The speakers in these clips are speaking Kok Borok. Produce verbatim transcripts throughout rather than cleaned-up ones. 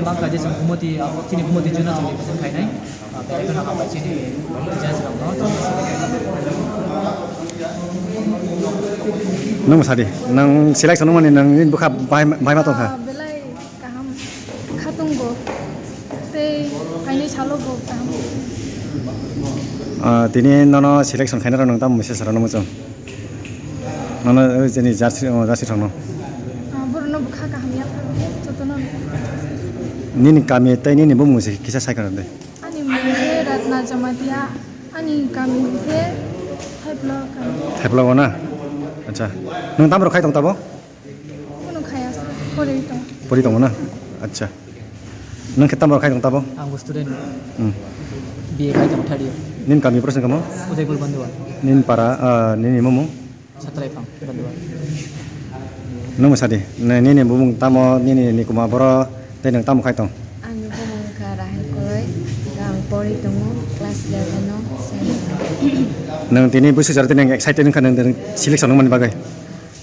Bangkha je chwng Bhumoti, chini Bhumoti Juna chwng represent khainai. Belai kheno hambai chini judge rokno. Nwng sadi, nwng selection wngmani nwng nini bwkha bahai, bahai ma tongkha? Ah, belai kaham khatung go. Tei phainai salo bo kaham. Ah, tini nono selection khainai rok nwng tamo message rwno muchung? Nono, o, chini jersey, o, jersey thangno. Ah, borokno bwkha kaham yapharwi jotono. Nini kami tei nini bumung se kisa sai khna de. Ani mung khe Ratna Jamatia, ani kami khe Thaipla kami. Thaipla o na? Acha. Nwng tamo rok khai tong tabo? Kuno khaya sa, pori tong. Pori tongo na? Acha. Nwng khe tamo rok khai tong tabo? Ang bo student. Hmm. B A khai tong third year. Nini kami bwswng kamo? Udaipur Bandua. Nini para, ah, nini mumung? Satraipang Bandua. Nwng mwsadi, nini bumung tamo, nini nikuma boro, tei nwng tamo khai tong? Ani bumung kha Rahel Koloi, ang pori tongo class eleven o, semi. Nwng tini busi jar tini excited wngkha nwng selection wngmani bagwi?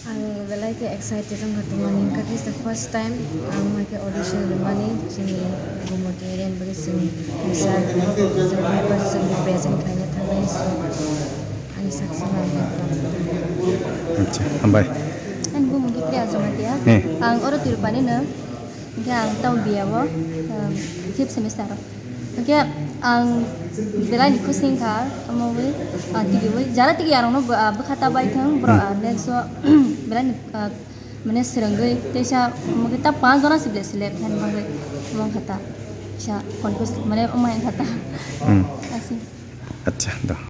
Ang belai khe excited wngkha tongmani, wngkha khe the first time ang hai khe audition rwmani, chini Gomoti area ni bagwi chwng misa, chwng present khlaina thangnai, so. Ani saksa ma ang khe. Acha, hambai. Ani bumung khe Priya Jamatia. He. Ang oro Tirupani no. Hingke ang tamo B A o, um, fifth semester o. Hingke ang belai ni khusing kha, omo wi, ah, tigi wi. Jara tigi arong no, ah, bwkha ta bai thang, bro, hmm, ah, next o, belai ni, ah, mane swrwngwi, teisa, omo khe ta panch jona si belai select khaina bagwi, omo kha ta. Sa confuse, mane omo hai kha ta. Hmm. Asi. Acha, do.